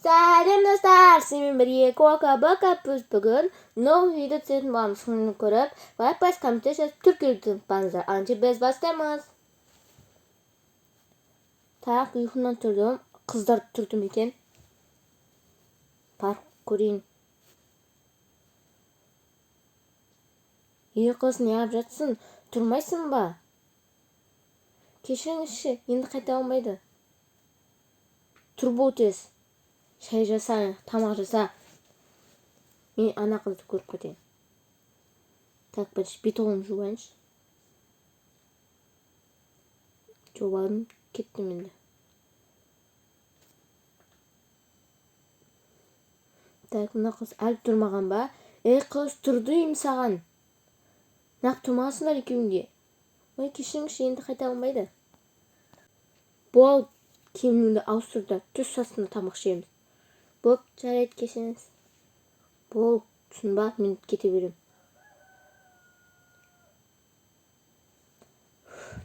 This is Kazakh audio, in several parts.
Сәлем, достар! Сенімен бірге Кока Бока. Біз бүгін новый видео түсіретін боламыз. Соны көріп, лайк басып, комментарий жазып, тіркелуді ұмытпаңыздар. Ендеше біз бастаймыз. Так, ұйқымнан тұрдым. Қыздар тұрды ма екен? Барып көрейін. Ей, қыз, неғып жатсың? Тұрмайсың ба? Кешіріңізші, енді қайталанбайды. Тұр, бол тез. Шай жаса, тамақ жаса. Мен ана қызды көріп кетейін. Так, бірінші бет қолымды жуайыншы. Жуып алдым, кеттім енді. Так, мына қыз әлі тұрмаған ба? Ей, қыз, тұр деймін саған. Неғып тұрмағансыңдар екеуің де? Ой, кешіріңізші, енді қайталанбайды. Бол, киіміңді ауыстыр да, түс астында тамақ ішеміз. Боп, жарайды, кешіріңіз. Бол, түсін ба, мен кете беремін.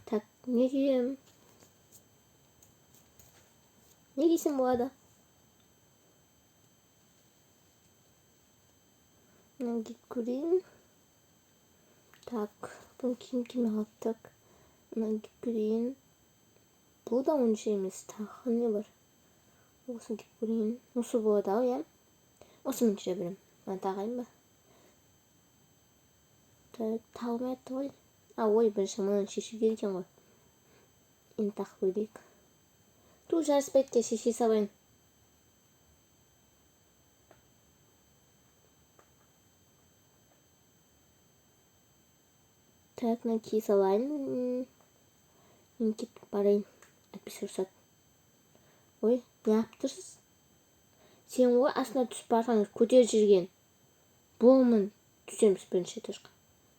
Так, не киемін? Не кисем болады? Мынаны киіп көрейін. Так, бұны киім кимей қалыпты. Так, мынаны киіп көрейін. Бұл да онша емес. Тағы не бар? Осыны киіп көрейін. Осы болады ау, иә? Осымен жүре беремін. Мынаны тағайын ба? Так, тағылмай жатты ғой. А, ой, бірінші мынаны шешу керек екен ғой. Енді тағып көрейік. Ту, жараспайды екен, шеше салайын. Так, мынаны кие салайын. Мен кетіп барайын. Әйтпесе ұрсады. Ой, неғып тұрсыз? Сен ғой астына түсіп барсаң көтеріп жүрген. Болмын, түсеміз бірінші этажға.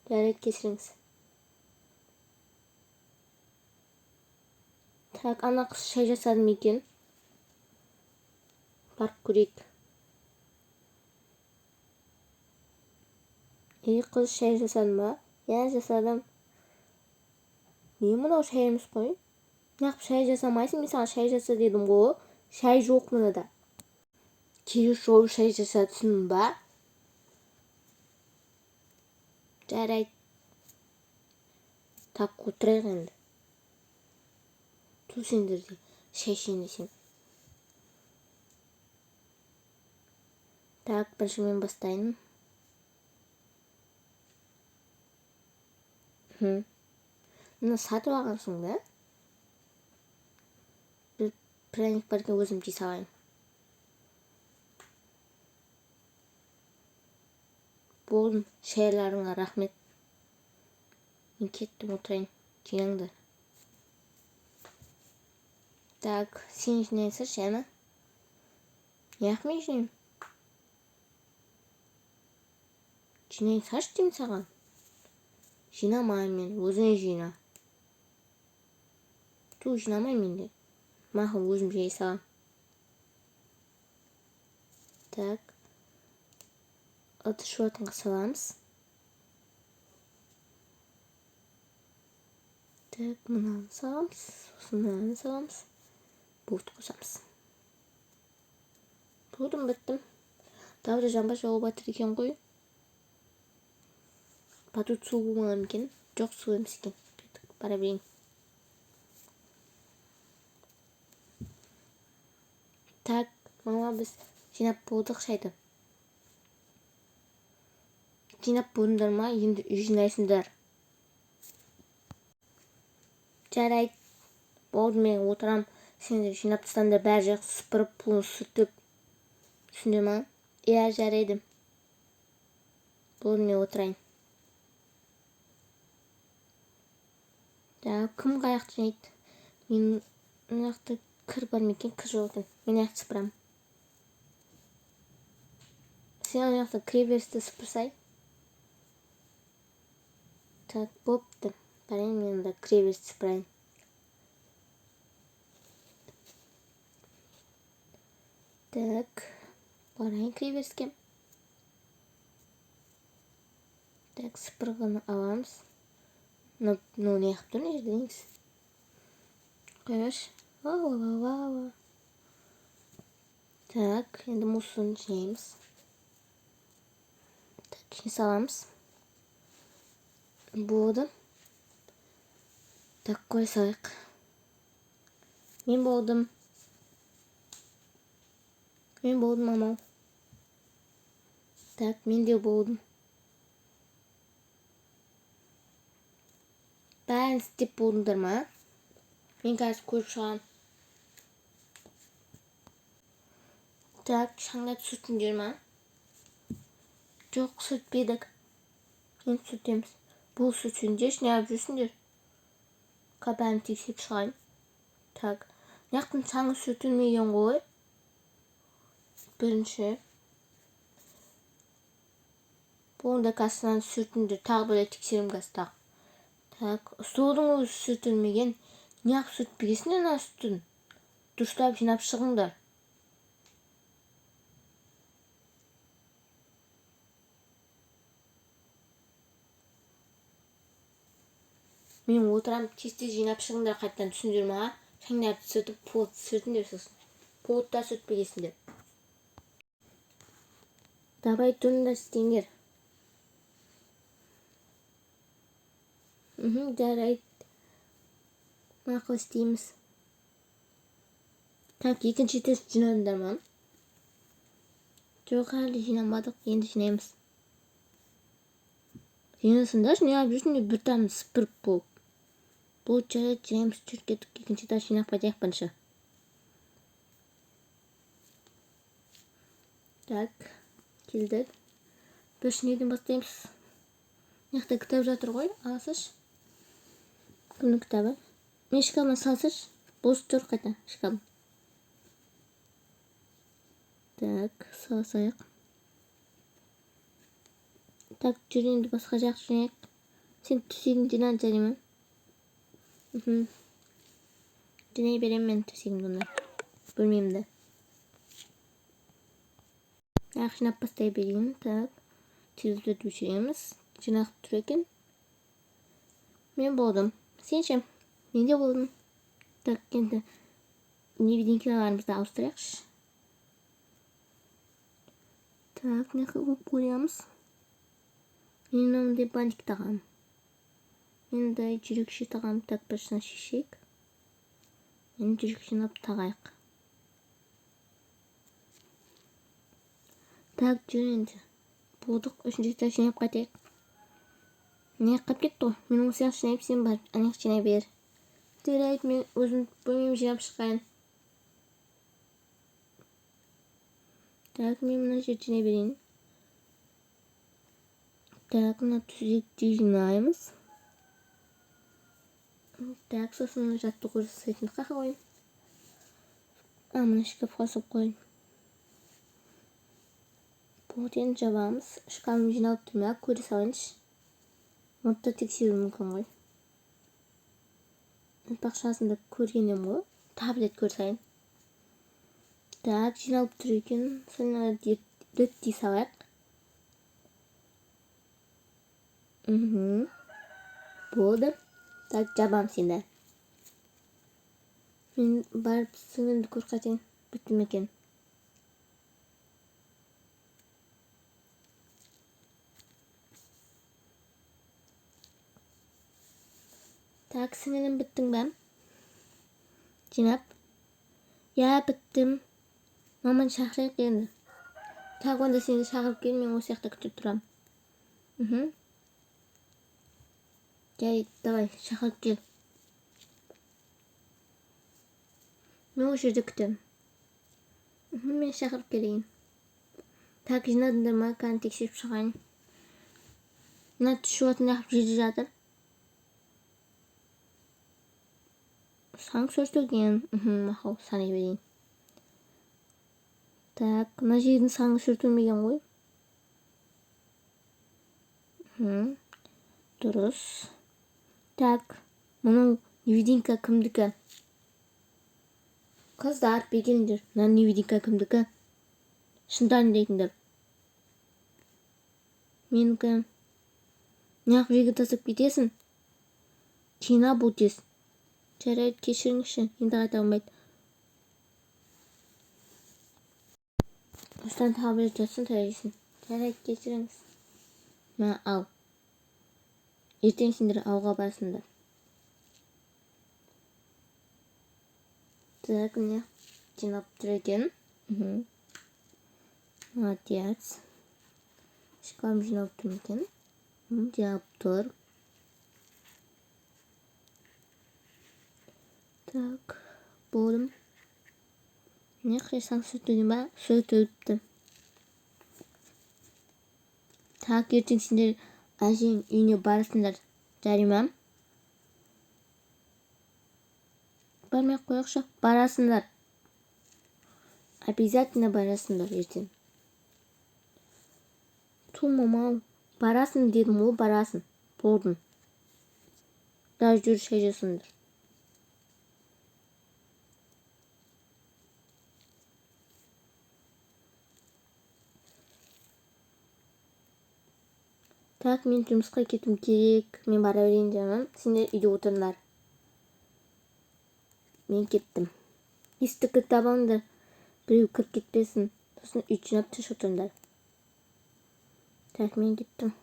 Жарайды, кешіріңіз. Так, ана қыз шай жасады ма екен? Барып көрейік. Ей, қыз, шай жасадың ба? Иә, жасадым. Не, мынау шай емес қой. Неғып шай жасамайсың? Мен саған шай жаса дедім ғой. Шай жоқ мынада. Келесі жолы шай жаса, түсіндің ба? Жарайды. Так, отырайық енді. Ту, сендер де шай ішейін десем. Так, бірінші мен бастайын. Мына сатып алғансың да? Бір пряник бар екен, өзім жей салайын. Болдым, шайларыңа рахмет. Мен кеттім, отырайын. Жинаңдар. Так, сен жинай салшы, әні. Неғып мен жинаймын? Жинай салшы деймін саған. Жинамаймын мен, өзің жина. Ту, жинамаймын мен де. Мақұл, өзім жей саламын. Так. Ыдыс жуатынға саламыз. Так, мынаны саламыз, сосын мынаны саламыз. Бұлт қосамыз. Болдым, біттім. Тағы да жаңбыр жауып жатыр екен ғой. Батут су болмаған екен? Жоқ, су емес екен. Кеттік, бара берейін. Так, мама, біз жинап болдық шайды. Жинап болдыңдар ма? Енді үй жинайсыңдар. Жарайды. Болды, мен отырам. Сендер жинап тастаңдар, бәрі жақсы сыпырып, пулын сүртіп. Түсіндіңдер ма? Иә, жарайды. Болды, мен отырайын. Так, кім қаяқты жинайды? Мен мына жақта кір бар ма екен? Кір жоқ екен. Мен аяқты сыпырамын. Сен ана жақта кіреберісті сыпырсай. Так, бопты. Барайын, мен онда кіреберісті сыпырайын. Так, барайын кіреберіске. Так, сыпырғыны аламыз. Ну, не қылып тұр мына жерде негізі? Қоя берші. Ва, ва, ва, ва. Так, енді мусорын жинаймыз. Так, жинай саламыз. Болды. Так, қоя салайық. Мен болдым. Мен болдым, мамау. Так, мен де болдым. Бәрін істеп болдыңдар ма? Мен қазір көріп шығамын. Так, шаңдап сүртіңдер ма? Жоқ, сүртпедік. Енді сүртеміз. Бұл сүртсеңдерші, неғып жүрсіңдер? Бәрін тексеріп шығайын. Так, мына шаңы сүртілмеген ғой. Бірінші. Бұны да қазір сүртіңдер. Тағы бір рет тексеремін қазір тағы. Так, столдың өзі сүртілмеген. Неғып сүртпегенсіңдер мына үстін? Дұрыстап жинап шығыңдар. Мен отырамын, тез-тез жинап шығыңдар қайтадан, түсіндіңдер ма? Шаңдарды сүртіп, полды сүртіңдер сосын. Полды да сүртпегенсіңдер. Давай тұрыңдар, істеңдер. Жарайды. Мақұл, істейміз. Так, екінші этаж жинадыңдар ма? Жоқ, әлі жинамадық, енді жинаймыз. Жинасаңдаршы, неғып жүрсіңдер бір тамды сыпырып болып. Болды, жарайды, жинаймыз, жүр кеттік, екінші этаж жинап қайтайық бірінші. Так, келдік. Бірінші неден бастаймыз? Мына жақта кітап жатыр ғой, алсайшы. Кімнің кітабы? Мен шкафыма салсайшы. Бос тұр қайта шкафым. Так, салсайық. Так, жүр енді басқа жақ жинайық. Сен төсегіңді жина, жарай ма? Жинай беремін мен төсегімді онда. Бөлмемді. Ақ жинап бастай берейін. Так, телевизорды өшіреміз. Жинап тұр екен. Мен болдым. Сен ше? Мен де болдым. Так, енді невидимкаларымызды ауыстырайықшы. Так, мына жаққа қойып қоямыз. Мен мынандай бантик тағамын. Мындай жүрекше тағамын. Так, біріншіден шешейік. Енді жүрекшені алып тағайық. Так, жүр енді. Болдық, үшінші этаж жинап қайтайық. Мына жаққа кетті ғой. Мен осы жақты жинайып, сен барып ана жақты жинай бер. Жарайды, мен өзім бөлмемді жинап шығайын. Так, мен мына жерді жинай берейін. Так, мына төсекті жинаймыз. Так, сосын мына жаттығу жасайтын қаяққа қояйын? А, мына шкафқа салып қояйын. Болды, енді жабамыз. Шкафым жиналып тұр ма? Көре салайыншы. Оны да тексеру мүмкін ғой. Бақшасында көрген едім ғой. Тағы бір рет көре салайын. Так, жиналып тұр екен. Соны реттей салайық. Болды. Так, жабамыз енді. Мен барып сіңлімді көріп қайтайын. Бітті ме екен? Так, сіңілім, біттің бе? Жинап? Иә, біттім. Маманы шақырайық енді. Так, онда сені шақырып кел, мен осы жақта күтіп тұрамын. Жарайды, давай, шақырып кел. Мен осы жерде күтемін. Мен шақырып келейін. Так, жинадыңдар ма? Кәне тексеріп шығайын. Мына тіс жуатын неғып жерде жатыр? Шаң сүртілген. Мақұл, санай берейін. Так, мына жердің шаңы сүртілмеген ғой. Дұрыс. Так, мынау невидимка кімдікі? Қыздар, бері келіңдер. Мына невидимка кімдікі? Шындарыңды айтыңдар. Менікі. Неғып жерге тастап кетесің? Жина бұл тез. Жарайды, кешіріңізші, енді қайталанбайды. Осыдан тағы бір жатсын, таяқ. Жарайды, кешіріңіз. Мә, ал. Ертең сендер ауға барасыңдар. Так, міне жиналып тұр екен. Молодец. Шоколадым жиналып тұр ма екен? Жиналып тұр. Так, болдым. Не қисаң сүртуге ба? Сүртіліпті. Так, ертең сендер әжең үйіне барасыңдар. Жарай ма? Бармай ақ қояйықшы. Барасыңдар. Обязательно барасыңдар ертең. Ту, мама, барасың дедім ғой, барасың. Болдым. Даже жүр, шай жасаңдар. Так, мен жұмысқа кетуім керек. Мен бара берейін жаным. Сендер үйде отырыңдар. Мен кеттім. Есікті кілттеп алыңдар. Біреу кіріп кетпесін. Сосын үй жинап тыныш отырыңдар. Так, мен кеттім.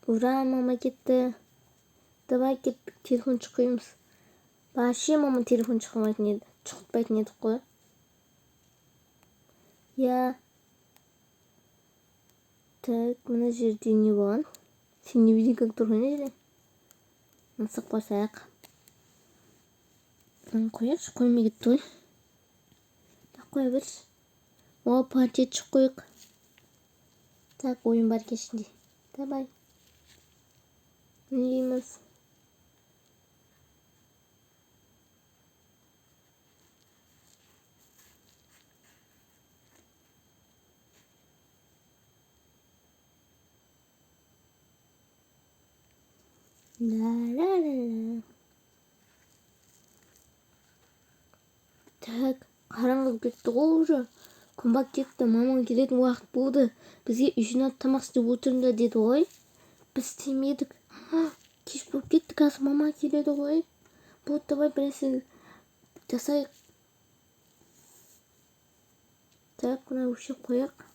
Ура, мама кетті. Давай кеттік, телефон шұқимыз. Вообще мама телефон шұқымайтын еді, шұқытпайтын едік қой. Я. Так, мына жерде не болған? Сен не видишь, как тұр мына жерде? Мысық қосайық. Қояйықшы, қоймай кетті ғой. Так, қоя берші. О, планшет қойық. Так, ойын бар екен ішінде. Давай. Не дейміз? Ла-ла-ла-ла. Так, қараңғы кетті ғой уже. Күн батып кетті, мамаң келетін уақыт болды. Бізге үй жинап тамақ істеп отырыңдар деді ғой. Біз істемедік. Кеш болып кетті, қазір мама келеді ғой. Болды, давай бірнәрсе жасайық. Так, мына өшіріп қояйық.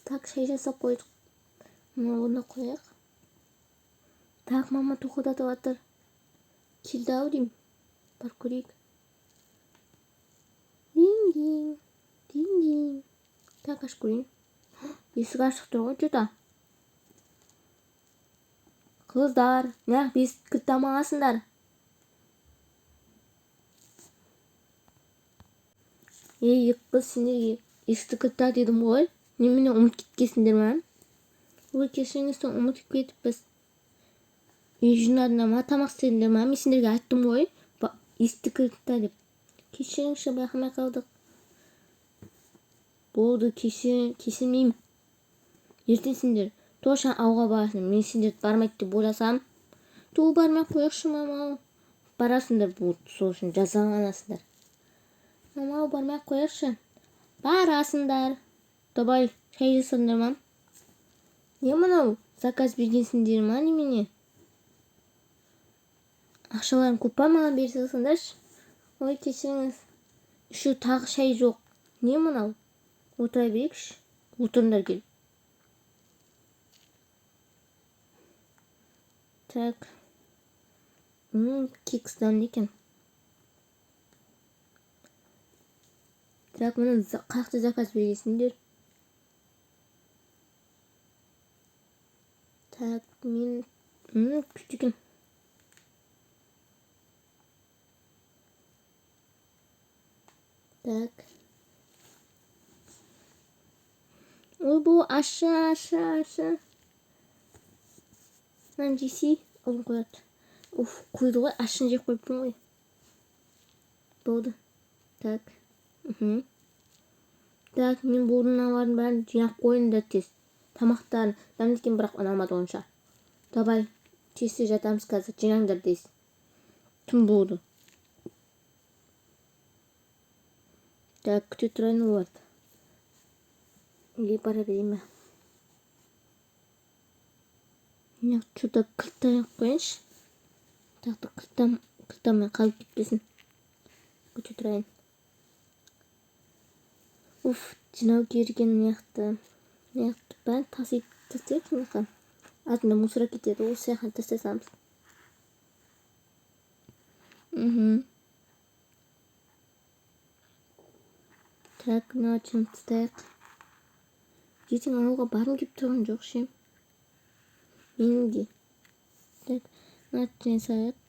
Так, шай жасап қойдық. Мына орнына қояйық. Так, мама тоқылдатып жатыр. Келді ау деймін. Барып көрейік. Дин-дин, дин-дин. Так, ашып көрейін. Есік ашық тұр ғой, че-то. Қыздар, неғып есікті кілттамағансыңдар? Ей, екі қыз, сендерге есікті кілтта дедім ғой. Немене ұмытып кеткенсіңдер ма? Ой, кешіріңіз, ұмытып кетіппіз. Үй жинадыңдар ма, тамақ істедіңдер ма? Мен сендерге айттым ғой, есікті кілтта деп. Кешіріңізші, байқамай қалдық. Болды, кешірмеймін. Ертең сендер точно ауға барасыңдар. Мен сендерді бармайды деп ойласам. Ту, бармай қояйықшы, мама. Барасыңдар, болды, сол үшін жазаланасыңдар. Мама, бармай қояйықшы. Барасыңдар. Давай, шай жасадыңдар ма? Не мынау? Заказ бергенсіңдер ма, немене? Ақшаларың көп па, маған бере салсаңдаршы. Ой, кешіріңіз. Еще тағы шай жоқ. Не мынау? Отыра берейікші. Отырыңдар кел. Так. Кекс дәмді екен. Так, мына қаяқта заказ бергенсіңдер? Так, мен күшті екен. Так. Ой, бұл ашы, ашы, ашы. Мынаны жесей, ұзын қояды. Уф, қойды ғой, ашын жеп қойыппын ғой. Болды. Так. Так, мен бұл мыналардың бәрін жинап қойыңдар тез. Тамақтарын дәмді екен, бірақ ұнамады онша. Давай, тез тез жатамыз қазір, жинаңдар тез. Түн болды. Так, күте тұрайын оларды. Или бара берейін бе? Не, что-то кілттай қояйыншы. Так, кілттамай қалып кетпесін. Күте тұрайын. Уф, жинау керек екен мына жақты. Мына жақты бәрін тасиды, тастайық мына жаққа. Артында мусор кетеді, осы жаққа тастай саламыз. Так, мына жинап тастайық. Ертең ауылға барғым келіп тұрған жоқ ше. Менің де. Так, мына жинай салайық.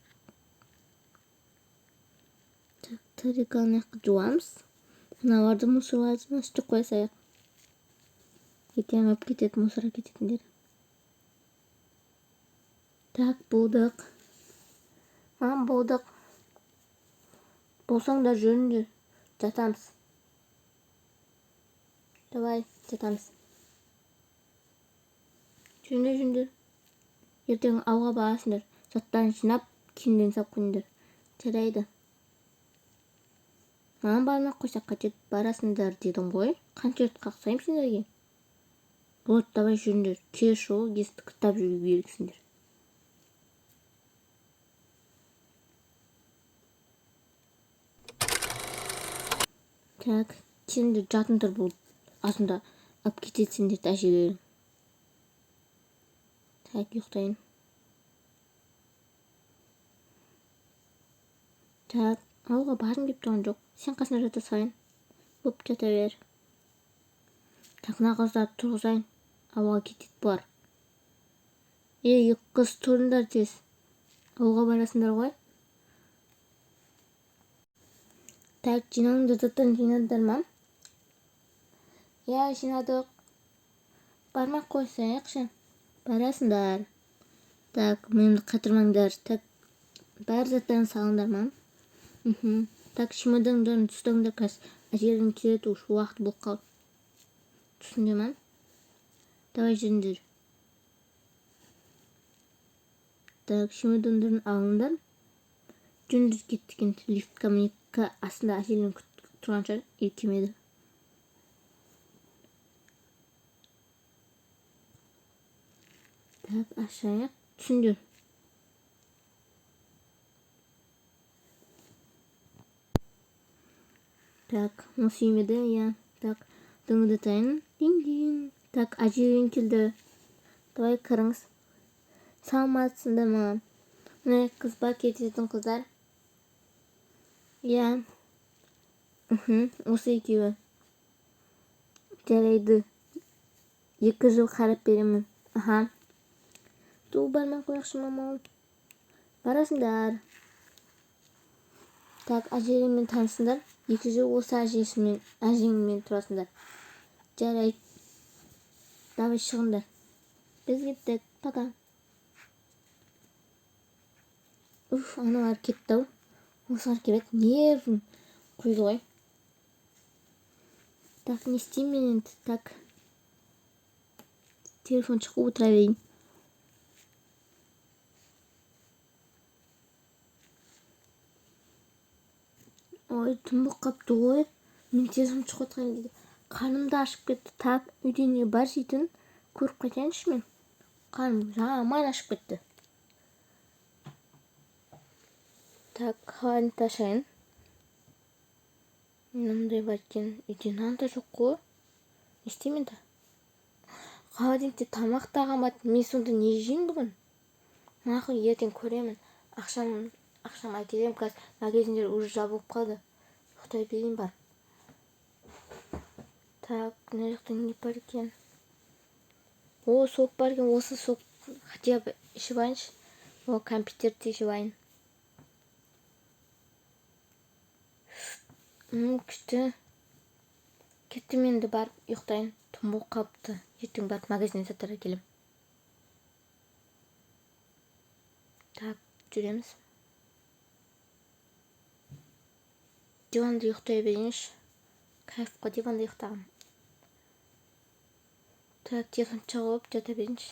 Так, тарелканы мына жаққа жуамыз. Мыналарды мусорға үстіне қоя салайық. Ертең алып кетеді, мусорға кететіндер. Так, болдық. Мам, болдық. Болсаңдар жүріңдер. Жатамыз. Давай, жатамыз. Жүріңдер, жүріңдер. Ертең ауға барасыңдар. Заттарын жинап, киімдерін салып қойыңдар. Жарайды. Маған бармай қойсақ қайтеді, барасыңдар дедім ғой. Қанша рет қақсаймын сендерге. Болды, давай жүріңдер. Келесі жолы есікті кілттеп жүру керексіңдер. Так, сендер жатыңдар болды. Азында алып кетеді сендерді әжелерің. Так, ұйықтайын. Так, ауылға барғым келіп тұрған жоқ. Сен қасына жата салайын. Боп, жата бер. Так, мына қыздарды тұрғызайын. Ауылға кетеді бұлар. Ей, екі қыз тұрыңдар тез. Ауылға барасыңдар ғой. Так, жинаңдар, заттарын жинадыңдар ма? Иә, жинадық. Бармай қойсайықшы. Барасыңдар. Так, миымды қатырмаңдар. Так, бәрі заттарын салыңдар ма? Так, чемодандарын ұстаңдар, қазір әжелерің келеді, уж уақыт болып қалды. Түсіндіңдер ма? Давай жүріңдер. Так, чемодандарын алыңдар. Жүріңдер, кеттік енді лифтке мініп, астында әжелерің күтіп тұрған шығар, или келмеді. Так, ашайық. Түсіндер. Так, осы үймеді, иә. Так, дыңылдатайын. Дing-дing. Так, әжелерің келді. Давай кіріңіз. Саламатсыңдар ма? Мына қыз ба, кететін қыздар? Иә. Осы екеуі. Жарайды. 2 жыл қарап беремін. Аха. Ту, бармай қояйықшы, мама. Барасыңдар. Так, әжелеріңмен танысыңдар. 2 жыл осы әжеңмен тұрасыңдар. Жарайды. Давай шығыңдар. Біз кеттік. Пока. Уф, аналар кетті ау. Осылар келеді. Нервім құйды ғой. Так, не істеймін мен енді? Так. Телефон шұқып отыра берейін. Ой, түн болып қапты ғой. Мен телефон шұқып отырған кезде қарным да ашып кетті. Так, үйде не бар жейтін көріп қайтайыншы мен. Қарным жаман ашып кетті. Так, холодильникті ашайын. Мынандай бар екен. Үйде нан да жоқ қой. Не істеймін енді? Холодильникте тамақ та қалмады. Мен сонда не жеймін бүгін? Мақұл, ертең көремін. Ақшам әкелемін. Қазір магазиндер уже жабылып қалды. Ұйықтай берейін бар. Так, мына жақта не бар екен? О, сок бар екен. Осы сок хотя бы ішіп алайыншы. О, кәмпиттерді ішіп алайын. Күшті. Кеттім енді, барып ұйықтайын. Түн болып қалыпты. Ертең барып магазиннен заттар әкелемін. Так, жүреміз. Диванда ұйықтай берейінші. Кайф қой диванда ұйықтаған. Так, телефон шағып жата берейінші.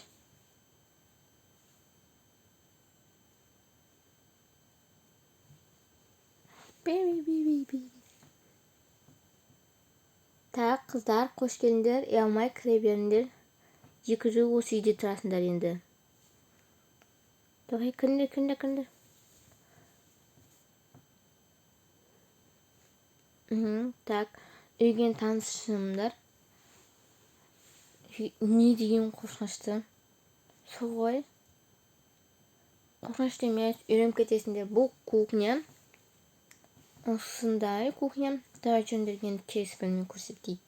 Би-би-би-би-би. Так, қыздар, қош келдіңдер. Ұялмай кіре беріңдер. 2 жыл осы үйде тұрасыңдар енді. Давай, кіріңдер, кіріңдер, кіріңдер. Так, Үйген танысыңдар. Не деген қорқынышты. Сол ғой. Қорқынышты емес, үйреніп кетесіңдер. Бұл кухня. Осындай кухня. Давай жөндерген келесі бөлмені көрсетейін.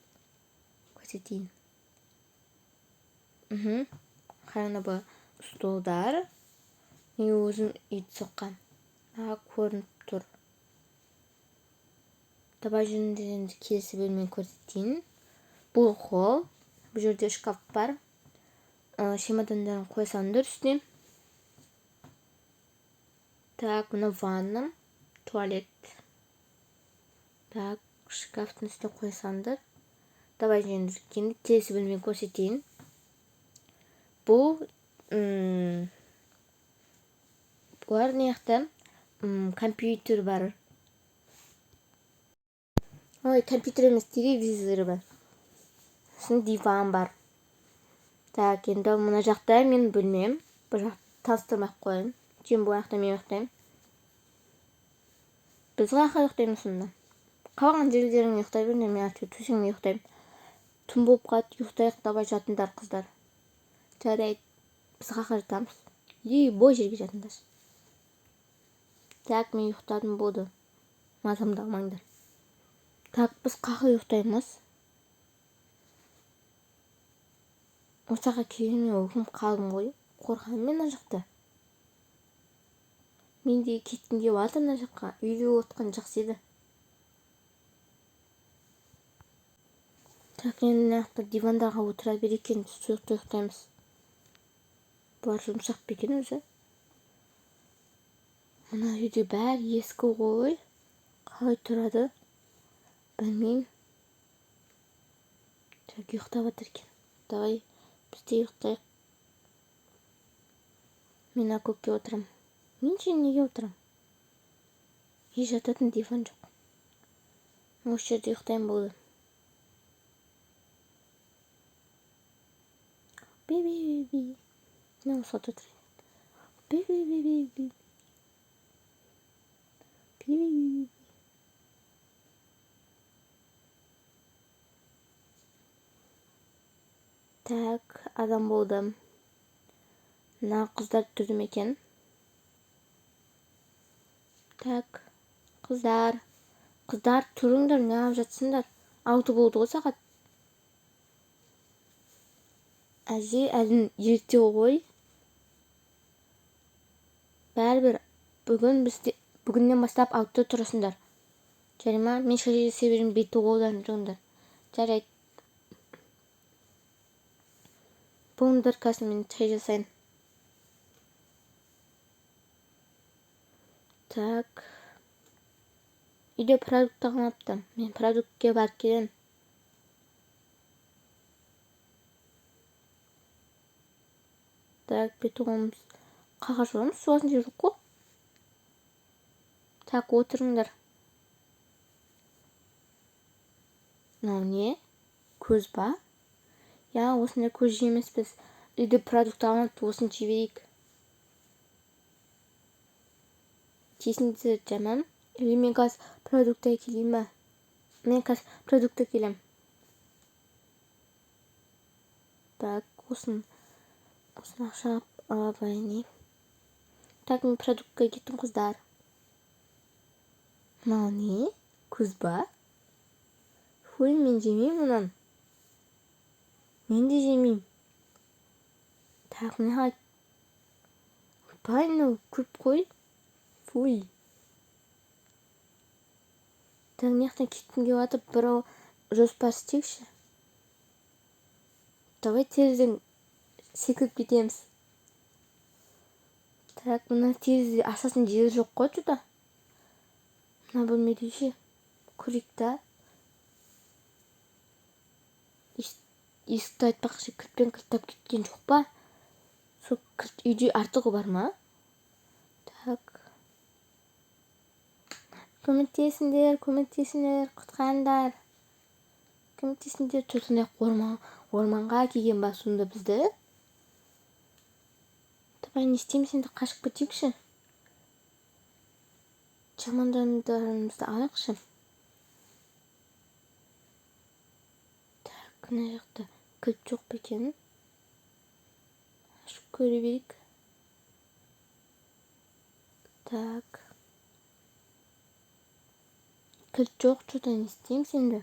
Қараңдар, бұл столдар. Мен өзім үйді соққан. Көрініп тұр. Давай жөндерген келесі бөлмені көрсетейін. Бұл холл. Бұл жерде шкаф бар. Чемодандарын қоя салыңдар үстіне. Так, мына ванна, туалет. Так, шкафтың үстіне қоя салыңдар. Давай енді келесі бөлмені көрсетейін. Бұлар мына жақта, компьютер бар. Ой, компьютер емес, телевизор бар. Сосын диван бар. Так, енді мына жақта менің бөлмем. Бұл жақты таныстырмай ақ қояйын. Өйткені бұл жақта мен ұйықтаймын. Біз қай жақта ұйықтаймыз сонда? Қалған жерлерің ұйықтай беріңдер, мен әйтеуір төсегімде ұйықтаймын. Түн болып қалды, ұйықтайық, давай жатыңдар, қыздар. Жарайды, біз қай жаққа жатамыз? Любой жерге жатыңдар. Так, мен ұйықтадым, болды. Мазамды алмаңдар. Так, біз қай жақта ұйықтаймыз? Осы жаққа келгенде мен өкініп қалдым ғой. Қорқамын мен мына жақта. Мен де кеткім келіп жатыр мына жаққа. Үйде отқан жақсы еді. Так, енді мына жақта дивандарға отыра берейік енді, сол жақта ұйықтаймыз. Бұлар жұмсақ па екен өзі? Мына үйде бәрі ескі ғой. Қалай тұрады? Білмеймін. Так, ұйықтап жатыр екен. Давай, біз де ұйықтайық. Мен мына көкке отырамын. Мен ше неге отырамын? Еш жататын диван жоқ. Осы жерде ұйықтаймын болды. Би-би-би-би. Мен осы жерде отырайын. Би-би-би-би-би. Би-би-би-би. Так, адам болды. Мына қыздар тұрды ма екен? Так, қыздар. Қыздар, тұрыңдар, неғып жатсыңдар? 6 болды ғой сағат. Әже, әлі ерте ғой. Бәрібір бүгіннен бастап 6-та тұрасыңдар. Жарай ма? Мен шай жасай беремін, беті қолдан жуыңдар. Жарайды. Болыңдар, қазір мен шай жасайын. Так. Үйде продукт қалмапты. Мен продуктке барып келемін. Так, беті қолымыз қағаз жуамыз, жуатын жер жоқ қой. Так, отырыңдар. Мынау не? Көз ба? Я, осындай көз жемеспіз. Үйде продукт алмапты, осыны жей берейік. Тесіңдер жаман. Или мен қазір продукт әкелейін ба? Мен қазір продукт әкелемін. Так, осыны ақша алып алайын. Так, мен продуктқа кеттім, қыздар. Мынау не? Көз ба? Фуй, мен жемеймін онан. Мен де жемеймін. Так, мына ойбай, мынау көп қой. Фуй. Так, мына жақтан кеткім келіп жатыр, бір жоспар істейікші. Давай терезеден секіріп кетеміз. Так, мына терезе ашатын жері жоқ қой, что-то. Мына бөлмеде ше, көрейік та. Есікті айтпақшы, кілтпен кілттеп кеткен жоқ па? Сол кілт үйде артығы бар ма? Так. Көмектесіңдер, көмектесіңдер, құтқарыңдар. Көмектесіңдер, төртінен орманға келген ба сонда бізді? Давай, не істейміз енді, қашып кетейікші. Чемодандарымызды алайықшы. Так, мына жақта кілт жоқ па екен? Ашып көре берейік. Так, кілт жоқ. Че-то не істейміз енді?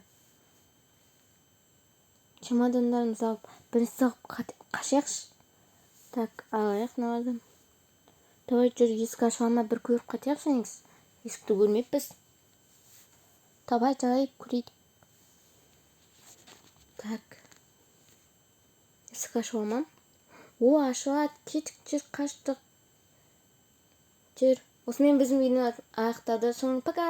Чемодандарымызды алып, бірінші алып қашайықшы. Так, алайық мыналарды. Давай, жүр, есік ашыла ма, бір көріп қайтайықшы. Негізі есікті көрмеппіз. Давай, давай, көрейік. Так, есік ашыла ма? О, ашылады. Кеттік, жүр, қаштық, жүр. Осымен біздің видео аяқтады. Соң, пока.